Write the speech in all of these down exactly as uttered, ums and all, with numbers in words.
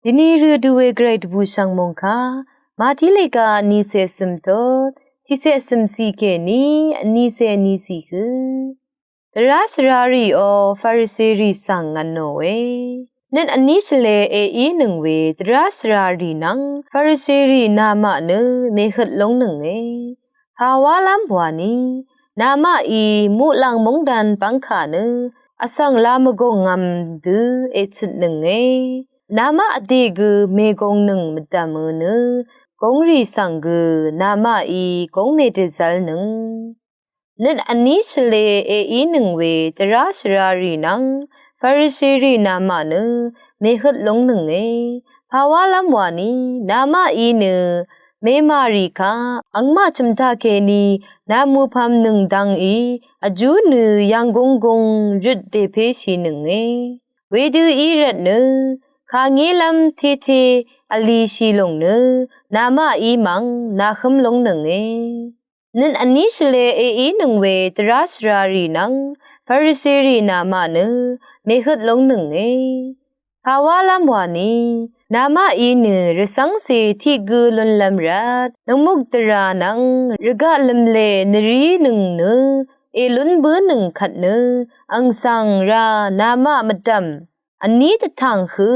Dvni rø dø we gvray dvbùshv̀ng mòngkà Màtí lèga vnícè vsø̀m tot tiqcè vsø̀m ciq kèní vnícè vní ciq hø. Dvrá shvrarì ó Fariserì svng ngv̀nò we. Nøt vní shvlē èínøng we dvrá shvrarì nvng Fariserì namaq nø mèhøt lóngnønge. Pàwálv́m wani namaqí muqlàng móngdan bv́ngkà nø vsvng lamvgùng ngv̀m dø èchøtnønge. Namaq vdè gø mègùngnøng mvdv̀mø nø gùngrì svng gø namaqí gùngmè dèzv́lnøng. Nøt vní shvlē èínøng we dvrá shvrarì nvng Fariserì namaq nø mèhøt lóngnønge. Pàwálv́m wani namaqí nø mèmàrì kaq angmaq chø̀m taqkèní namupv̀mnøng dvngí vjú nø yv̀nggùnggùng røt dèpéshìnønge. Wedø í rvtnø kàngélv́m tété vlishì lòng nø namaqí mv̀ng nàhǿm lóngnønge. Nøt vní shvlē èínøng we dvrá shvrarì nvng Fariserì namaq nø mèhøt lóngnønge. Pàwálv́m wani namaqí nø rvcv́ngcè tiq gø lúnlv́m rvt nøngmuk dvrà nvng rvgaq lø̀mlè nvrínøng nø èlún bǿnøng kvt nø àng svng rá namaq mvdv̀m vní dvtv̀ng hø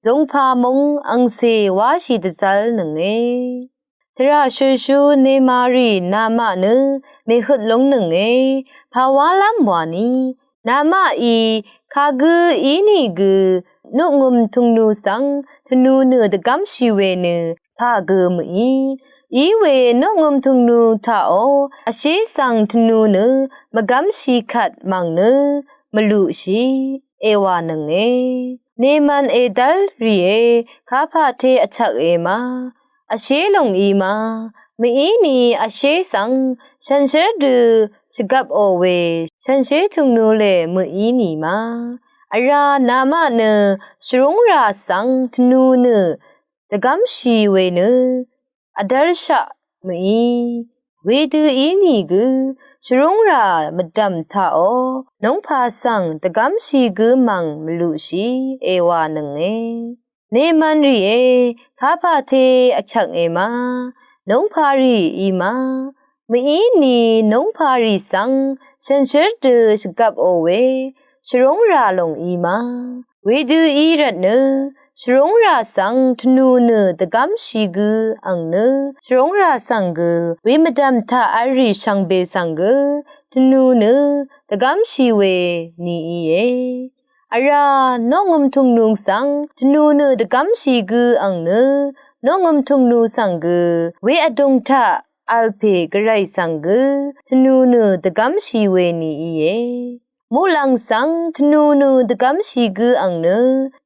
zungpà múng angcè wáshì dvzv́lnønge. Tvrà shø̀lshú nemàrì namaq nø mèhøt lóngnønge. Pàwálv́m wani namaqí kagǿ ínìgø nuqngø̀m tø̀ngnu svng tvnù nø dvgv́mshì we nø pà gø mø̀í. Iwe nuqngø̀m tø̀ngnu taqó vshé svng tvnù nø mvgv́mshì kvt mv̀ng nø mvluqshì èwànønge. Nemàn èdv́l rìé kapàté vchvk èmá vshé lòng í ma mø̀íni vshé svng shànshér dø shvgvpò we shànshér tø̀ngnu lè mø̀í nì ma vrá namaq nø shvrúngrà svng tvnù nø dvgv́mshì we nø vdv́rshaq mø̀í. Wedø ínìgø shvrúngrà mvdv̀m taqó nongpà svng dvgv́mshì gǿ mv̀ng mvluqshì èwànønge. Nemàn rìé kapàté vchvk èmá nongpàrì í ma mø̀íni nongpàrì svng shànshér dø shvgvpò we shvrúngrà lòng í ma. Wedø í rvtnø shvrúngrà svng tvnù nø dvgv́mshì gǿ àng nø shvrúngrà svng gø wemvdv̀m taq v̄l rì shvngbe svng gø tvnù nø dvgv́mshì we nì íe. Vrá nuqngø̀m tø̀ngnu svng tvnù nø dvgv́mshì gǿ àng nø nuqngø̀m tø̀ngnu svng gø we vdùng taq v̄l pè gvray svng gø tvnù nø dvgv́mshì we nì íe. Muqlàng svng tvnù nø dvgv́mshì gǿ àng nø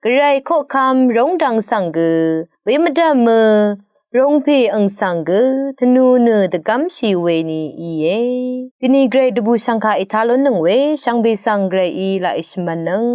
gvray koqkvm róngdvng svng gø wemvdv̀mø rongpè àng svng gø tvnù nø dvgv́mshì we nì íe. Dvni gvray dvbùshv̀ngkà ètá lúnnøng we shvngbe svng gvrayí laq èshvmv̄nnøng.